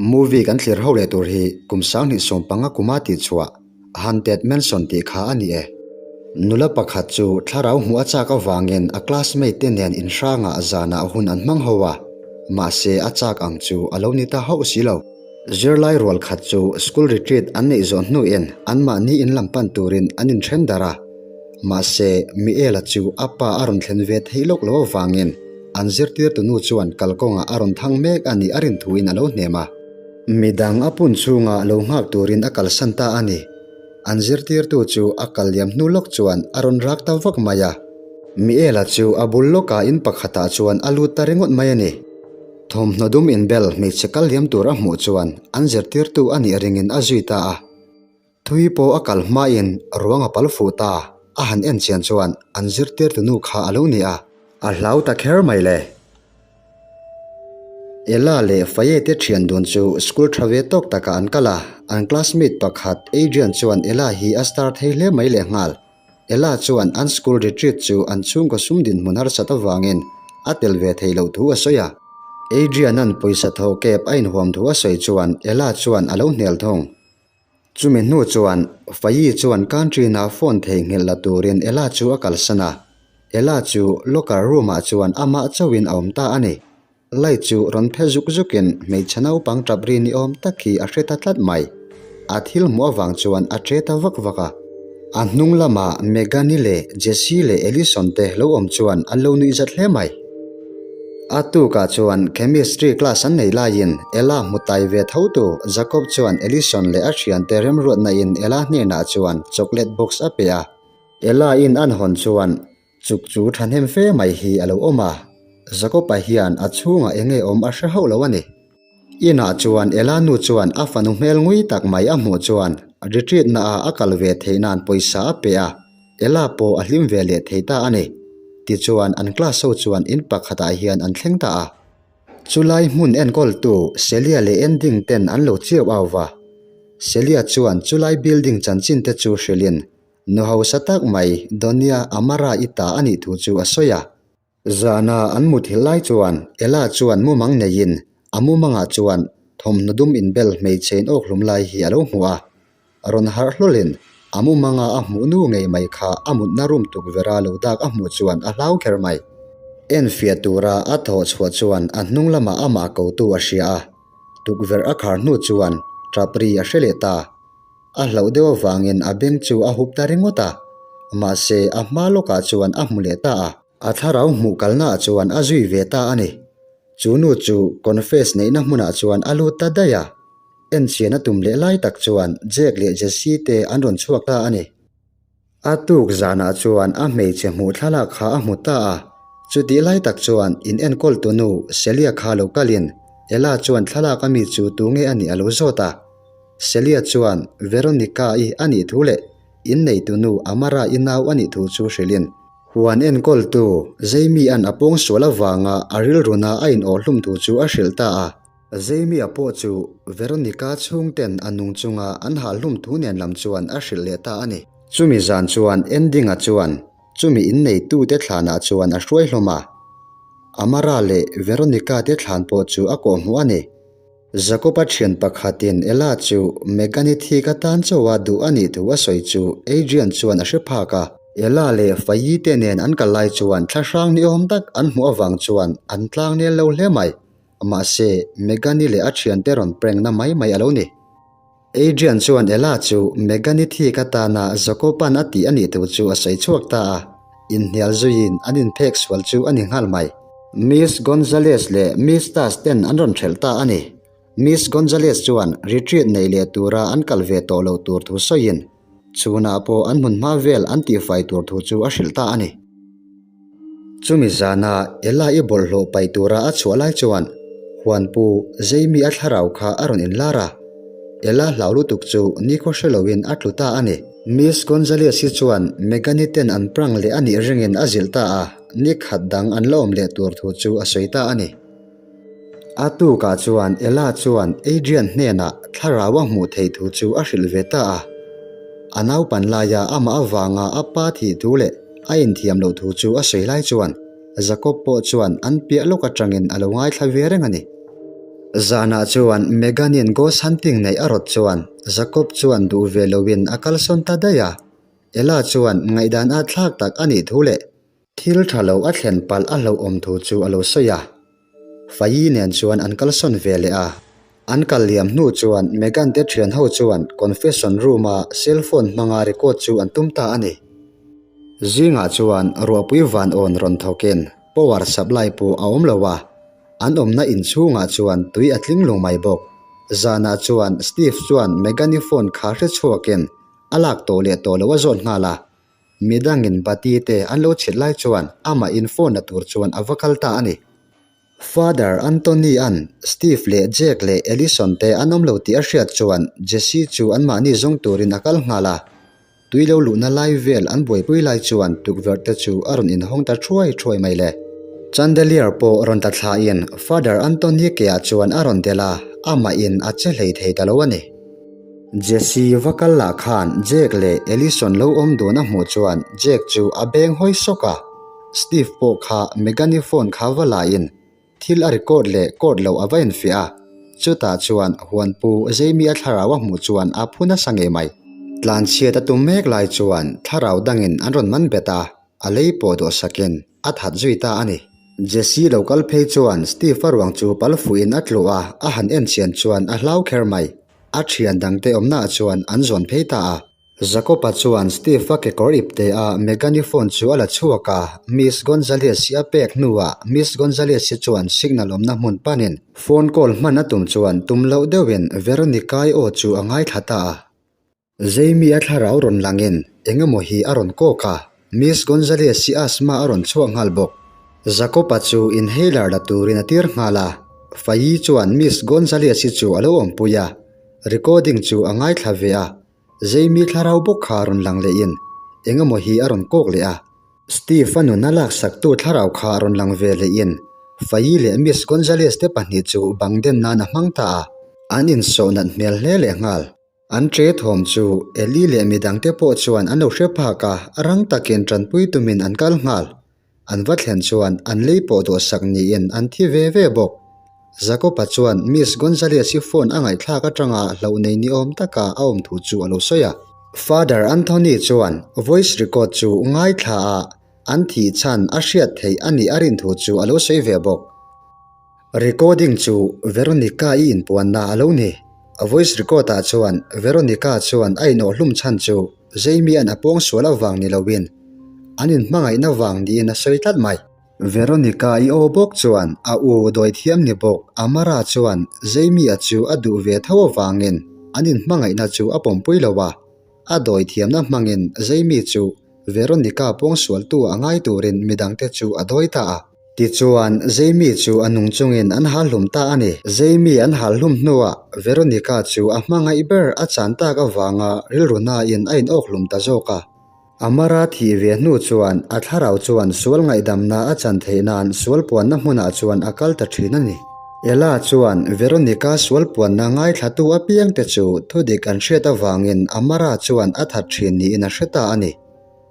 Movie kan thlir ho leh tur hi kum 2015 kuma tihchhuah Haunted Mansion tih kha a ni e. Nula pakhat chu thlarau hmuh a chak avangin a classmate te nen inhrangah zanah hun an hmang ho a, mahse a chak ang chu a lo ni ta hauh si lo. Zirlai rual khat chu school retreat an neih zawh hnuin anmahni in lam pan turin an inthen darh a, mahse Miela chu a pa a rawn thlen ve theih lawk lo avangin an zirtirtu nu chuan kalkawngah a rawn thang mek a nih a rin thuin a lo hnem a. Midang a pun chhunga lo nghak turin a kalsan ta a ni. An zirtirtu chu a kal liam hnu lawk chuan a rawn rak ta vak mai a. Miela chu a bul lawkah in pakhatah chuan a lut ta ringawt mai a ni. Thawmhnaw dum inbel hmeichhe kal liam tur a hmuh chuan an zirtirtu a nih ringin a zui ta a. Thui pawh a kal hmain ruang a pal fuh ta, a han en chian chuan an zirtirtu nu kha a lo ni a. A hlau ta kher mai le. Ella leh Faye te thian dun chu school tha ve tawk takah an kal a, an classmate pakhat Adrian chuan Ella hi a star thei hle mai lehnghal. Ella chuan an school retreat chu an chhungkaw sum dinhmun harsat avangin a tel ve theih loh thu a sawi a. Adrian-a'n pawisa thaw kep a inhuam thu a sawi chuan Ella chuan a lo hnial thung. Chumi hnu chuan Fayi chuan Cantrina phone theihnghilh la turin Ella chu a kalsan a. Ella chu locker room-ah chuan amah chauhin a awm ta a ni. Light chu rawn phe zuk zukin hmeichhe naupang tap ri ni awm tak hi a hre ta tlat mai. A thil hmuh avang chuan a che ta vak vak a. A hnung lamah Megan-i leh Jessie leh Allison te lo awm chuan an lo nuih zat hle mai. A tukah chuan Chemistry class an nei laiin Ella hmu tai ve tho tu Jacob chuan Allison leh a thiante remruatna in Ella hnenah chuan chocolate box a pe a. Ella in an hawn chuan Chuk chu thahnem fe mai hi a lo awm a, Jakob-a hian a chhungah eng nge awm a hre hauh lo a ni. Inah chuan Ella nu chuan a fanu hmel ngui tak mai a hmuh chuan retreat naah a kal ve theih nan pawisa a pe a, Ella pawh a hlim ve leh thei ta a ni. Tichuan an class ho chuan in pakhatah hian an thleng ta a. Chulai hmun enkawltu Celia leh Ending ten an lo chiau au va. Celia chuan chulai building chanchin te chu hrilhin Nu hausa tak mai Donia Amara i ta a nih thu chu a sawi a. Zana an muthilh lai chuan Ella chuan mumang neiin a mumangah chuan thawmhnaw dum inbel hmeichhe in awkhlum lai hi a lo hmu a. Rawn harh hlawlin a mumanga a hmuh nu ngei mai kha a mutna room tukverha lo dak a hmuh chuan a hlau kher mai. Enfiah tura a thawh chhuah chuan a hnung lamah amah kotu a hria a, tukverh a khar hnu chuan tap ri a hre leh ta. A hlauh deuh avangin a beng chu a hup ta ringawt a, mahse a hma lawkah chuan a hmu leh ta a. A thlarau hmuh kalnaah chuan a zui ve ta a ni. Chu nu chu confess neihna hmunah chuan a lut ta daih a. Enchian a tum leh lai tak chuan Jack leh Jessie te an rawn chhuak ta a ni. A tuk zanah chuan a hmeichhe hmuh thlalak kha a hmu ta a, chutih lai tak chuan in enkawl tu nu Celia kha lo kalin Ella chuan thlalak ami chu tunge a nih a lo zawt a. Celia chuan Veronica-i a nih thu leh inneitu nu Amara-i nau a nih thu chu hrilhin, huan enkawltu Jamie-a'n a pawngsual avanga a rilruna a inawhhlum thu chu a hrilh ta a. Jamie-a pawh chu Veronica chhungten a nung chunga an hahhlum thu nen lam chuan a hrilh leh ta a ni. Chumi zan chuan Ending-a chuan chumi inneitute thlanah chuan a hruai hlawm a, Amara leh Veronica-te thlan pawh chu a kawhhmuh a ni. Jakob-a thian pakhatin Ella chu Megan-i thik atan chauha duh a nih thu a sawi chu Adrian chuan a hre phak a. Ella leh Fayi te nen an kal lai chuan thlahrang ni awm tak an hmuh avang chuan an tlang nel lo hle mai. Mahse, Megan-i leh a thiante rawn prank na mai mai a lo ni. Adrian chuan Ella chu Megan-i thik atana Jakob-a'n a tih a nih thu chu a sawi chhuak ta a, inhnial zuiin an inphek sual chu a ni nghal mai. Miss Gonzalez leh Miss Tas ten an rawn hrelh ta a ni. Miss Gonzalez chuan retreat neih leh tura an kal ve tawh loh tur thu sawiin, chhunah pawh an hmun hma vel an tihfai tur thu chu a hrilh ta a ni. Chumi zana Ella i bawlhhlawh paih tura a chhuah lai chuan Huanpu Jamie a thlarau kha a rawn inlar a, Ella hlau lutuk chu nikhaw hre loin a tlu ta a ni. Miss Gonzalez hi chuan Megan-i ten an prank leh a nih ringin a zilh ta a, ni khat dang an la awm leh tur thu chu a sawi ta a ni. A tukah chuan Ella chuan Adrian hnenah thlarau a hmuh theih thu chu a hrilh ve ta a. A naupan laia amah avanga a pa thih thu leh a inthiam loh thu chu a sawi lai chuan Jacob pawh chuan an piah lawk atangin a lo ngaithla ve reng a ni. Zanah chuan Megan-in ghost hunting neih a rawt chuan Jacob chuan duh ve loin a kalsawn ta daih a. Ella chuan ngaihdan a thlak tak a nih thu leh thil tha lo a thlen palh a hlauhawm thu chu a lo sawi a. Fayi nen chuan an kalsawn ve leh a. An kal liam hnu chuan Megan te thian ho chuan confession room-a cellphone hmanga record chu an tum ta a ni. Zingah chuan ruahpui van awn rawn thawkin power supply pawh a awm lo a. An awmna inchhungah chuan tui a tling lung mai bawk. Zanah chuan Steve chuan Megan-i phone kha hre chhuakin a lak tawh leh tawh loh a zawt nghal a. Midangin bati te an lo chhit lai chuan amah in phone la tur chuan a va kal ta a ni. Father Anthony-a'n Steve leh Jack leh Allison te an awm lo tih a hriat chuan Jesse chu anmahni zawng turin a kal nghal a. Tui lo luhna lai vel an buaipui lai chuan tukverh te chu a rawn inhawng ta thuai thuai mai le. Chandelier pawh rawn ta thlain Father Anthony keah chuan a rawn delh a, amah in a che hlei thei ta lo a ni. Jesse va kal lah khan Jack leh Allison lo awm dun a hmuh chuan Jack chu a beng hawi sawk a, Steve pawh kha Megan-i phone kha va lain Thil a record leh court loh a va infiah a, chutah chuan huanpu Jamie-a thlarau a hmuh chuan a phu nasa ngei mai. Tlanchhiat a tum mek lai chuan thlarau dangin an rawn man bet a, a lei pawh dawhsakin a that zui ta a ni. Jesse lo kal phei chuan Steve-a ruang chu pal fuhin a tluh a, a han en chian chuan a hlau kher mai. A thian dangte awmnaah chuan an zawn phei ta a. Jacob-a chuan Steve-a kekawr ipte a Megan-i phone chu a la chhuak a, Miss Gonzalez-i a pek hnuah Miss Gonzalez-i chuan signal awmna hmun panin phone call hman a tum chuan tum loh deuhin Veronica-i aw chu a ngaithla ta a. Jamie-a thlarau rawn langin eng emaw hi a rawn kawk a, Miss Gonzalez-i asthma a rawn chhuak nghal bawk. Jacob-a chu inhaler la turin a tir nghal a, Fayi chuan Miss Gonzalez-i chu a lo awmpui a, recording chu a ngaithla ve a. Jamie thlarau bawk kha rawn lang lehin eng emaw hi a rawn kawk leh a. Steve-a nuna laksaktu thlarau kha rawn lang ve lehin Fayi leh Miss Gonzalez te pahnih chu bang den nan a hmang ta a. An insawh nat hmel hle leh nghal. An che thawm chu Ellie leh midangte pawh chuan an lo hre phak a, rang takin tanpui tumin an kal nghal. An va thlen chuan an lei pawh dawhsak niin an thi ve ve bawk. Jacob-a chuan Miss Gonzalez-i phone a ngaihthlak atanga hlauh nei ni awm taka a awm thu chu a lo sawi a. Father Anthony chuan voice record chu ngaithla a an thih chhan a hriat theih a nih a rin thu chu a lo sawi ve bawk. Recording chu Veronica-i inpuanna a lo ni. A voice record-ah chuan Veronica chuan a inawhhlum chhan chu Jamie-a'n a pawngsual avang ni loin an inhmangaihna vang niin a sawi tlat mai. Veronica-i aw bawk chuan a u dawithiam ni bawk Amara chuan Jamie-a chu a duh ve tho avangin an inhmangaihna chu a pawmpui lo a, a dawithiamna hmangin Jamie chu Veronica pawngsualtu a ngai turin midangte chu a dawi ta a. Tichuan, Jamie chu a nung chungin an hal hlum ta a ni. Jamie an hal hlum hnuah Veronica chu a hmangaih ber a chan tak avanga rilru nain a inawk hlum ta zawk a. Amara thih ve hnu chuan a thlarau chuan sual ngaihdamna a chan theih nan sual puanna hmunah chuan a kal ta thin a ni. Ella chuan Veronica sual puanna ngaithlatu apiangte chu thudik an hriat avangin Amara chuan a that thin niin a hre ta a ni.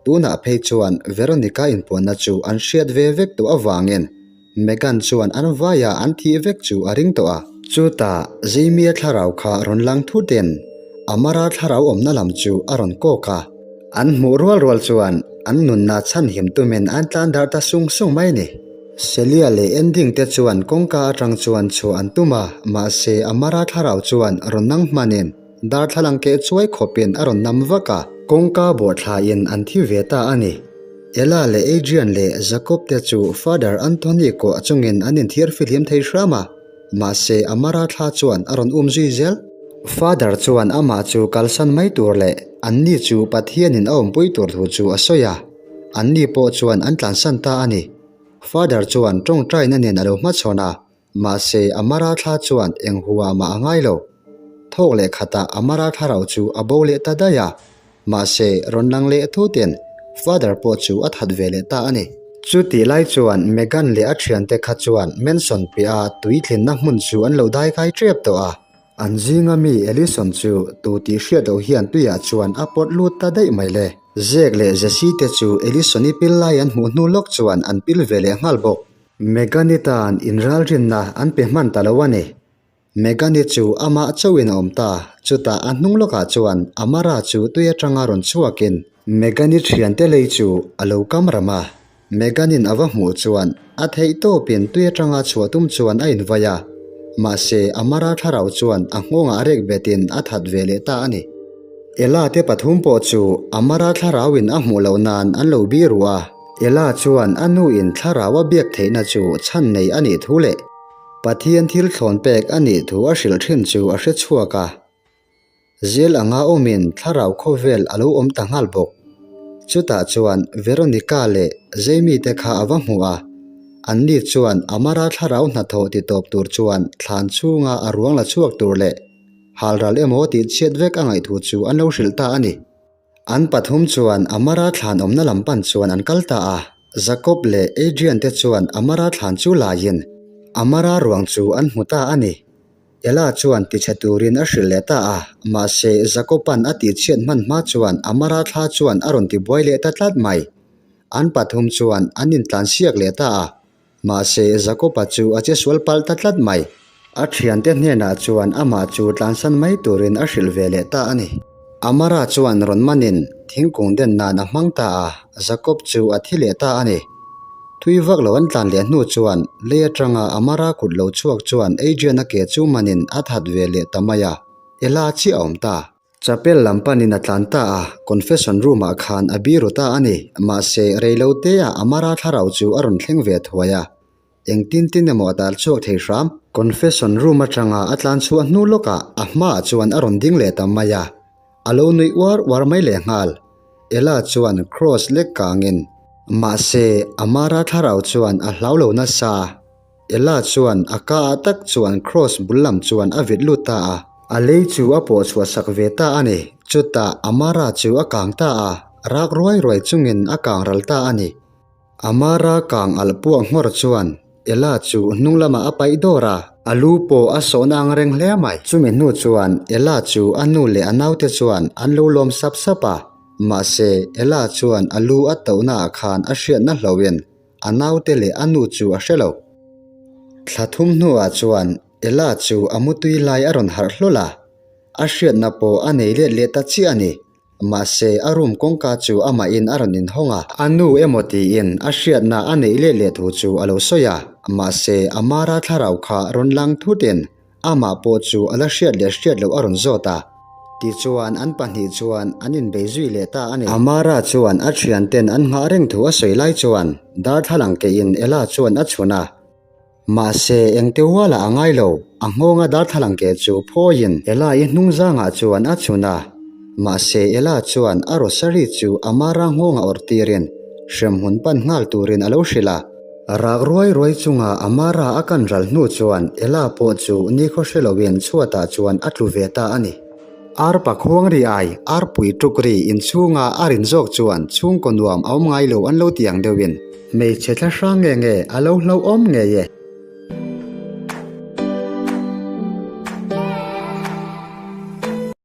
Tunah phei chuan Veronica inpuanna chu an hriat ve vek tawh avangin Megan chuan an vaia an thih vek chu a ring tawh a. Chutah Jamie-a thlarau kha rawn lang thutin Amara thlarau awmna lam chu a rawn kawk a. An hmuh rual rual chuan an nunna chhanhim tumin an tlan darh ta sung sung mai a ni. Celia leh Ending te chuan kawngka atang chuan chhuah an tum a, mahse Amara thlarau chuan rawn nang hmanin Darthlalang keh chuai khawpin a rawn nam vak a, kawngka bawh thlain an thi ve ta a ni. Ella leh Adrian leh Jacob te chu Father Anthony kawh chungin an inthiar fihlim thei hram a, mahse Amara thla chuan a rawn um zui zel. Father chuan amah chu kalsan mai tur leh anni chu Pathianin a awmpui tur thu chu a sawi a, anni pawh chuan an tlansan ta a ni. Father chuan tawngtaina nen a lo hmachhawn a, Mahse, Amara thla chuan eng hua mah a ngai lo. Thawk leh khatah Amara thlarau chu a bo leh ta daih a. Mahse, rawn lang leh thutin Father pawh chu a that ve leh ta a ni. Chutih lai chuan Megan leh a thiante kha chuan Mansion piaha tui tlinna hmun chu an lo dai kai tep tawh a. An zinga mi Allison chu tu tih hriat loh hian tuiah chuan a pawt lut ta daih mai le. Zek leh Jesse te chu Allison-i pil lai an hmuh hnu lawk chuan an pil ve leh nghal bawk. Megan-i tan inralrinna an pe hman ta lo a ni. Megan-i chu amah chauhin a awm ta, chutah a hnung lawkah chuan Amara chu tui atanga rawn chhuakin Megan-i thiante lei chu a lo kam ram a. Megan-in a va hmuh chuan a theih tawpin tui atanga chhuah tum chuan a invai a, mahse Amara thlarau chuan a nghawngah rek betin a that ve leh ta a ni. Ella te pathum pawh chu Amara thlarauin a hmuh loh nan an lo bi ruh a, Ella chuan a nuin thlarau a biak theihna chu chhan nei a nih thu leh Pathian thil thlawn pek a nih thu a hrilh thin chu a hre chhuak a. Zel anga awmin thlarau khawvel a lo awm ta nghal bawk. Chutah chuan Veronica leh Jamie te kha a va hmu a, anni chuan Amara thlarau hnathawh ti tawp tur chuan thlan chhunga a ruang la chhuak tur leh halral emaw tih chhiat vek a ngaihthu chu an lo hrilh ta a ni. An pathum chuan Amara thlan awmna lam pan chuan an kal ta a, Jacob leh Adrian te chuan Amara thlan chu laiin Amara ruang chu an hmu ta a ni. Ella chuan tichhe turin a hrilh leh ta a, mahse Jacob-a'n a tihchhiat hman hma chuan Amara thla chuan a rawn tibuai leh ta tlat mai. An pathum chuan an intlansiak leh ta a, Mahse, Jakoba chu a che sual palh ta tlat mai. A thiante hnenah chuan amah chu tlansan mai turin a hrilh ve leh ta a ni. Amara chuan rawn manin thingkung den nan a hmang ta a, Jakob chu a thi leh ta a ni. Tui vak lo an tlan leh hnu chuan lei atanga Amara kut lo chhuak chuan Adrian-a ke chu manin a that ve leh ta mai a, Ela chiah a awm ta. Chapel lam panin a tlan ta a, confession room ah khan a biru ta a ni. Mahse, reilote ah Amara thlarau chu a rawn thleng ve thuai a, engtin tin emaw a tal chhuak thei hram. Confession room atanga a tlan chhuah hnu lawkah a hmaah chuan a rawn ding leh ta mai a, a lo nuih uar uar mai leh nghal. Ella chuan cross lek kangin. Mahse, Amara thlarau chuan a hlau lo nasa. Ella chuan a ka ah tak chuan Kross bul lam chuan a vit lut ta a. A lei chu a pawh chhuah sak ve ta a ni. Chutah Amara chu a kang ta a, rak ruai ruai chungin a kang ral ta a ni. Amara kang alh puak nghawr chuan Ella chu hnung lamah a paih dawr a, a lu pawh a sawhna ang reng hle mai. Chumi hnu chuan Ella chu a nu leh a naute chuan an lo lawm sap sap a, mahse Ella chuan a lu a tohna ah khan a hriatna hlohin A naute leh a nu chu a hre lo. Thla thum hnuah chuan Ella chu a mutui lai a rawn harh hlawl a, a hriatna pawh a nei let leh ta chiah a ni. Mahse, a room kawngka chu amahin a rawn inhawng a. A nu emaw tiin a hriatna a neih let leh thu chu a lo sawi a, mahse, Amara thlarau kha rawn lang thutin Amah pawh chu a la hriat leh hriat loh a rawn zawt a. Tichuan an pahnih chuan an inbei zui leh ta a ni. Amara chuan a thianten an nghah reng thu a sawi lai chuan darthlalang keiin Ella chuan a chhun a. Mahse engte hualah a ngai lo, a nghawnga darthlalang ke chu phawiin Ella i hnung zangah chuan a chhun a. Mahse Ella chuan a rosary chu Amara nghawnga awrh tirin hremhmun pan nghal turin a lo hrilh a. Rak ruai ruai chunga Amara a kan ral hnu chuan Ella pawh chu nikhaw hre loin chhuatah chuan a tlu ve ta a ni. Arpa khuang ri ai, arpui tuk ri inchhunga a rin zawk chuan chhungkaw nuam a awm ngai lo an lo ti ang deuhin. Hmeichhe thla hrang nge nge a lo hlauhawm ngei e.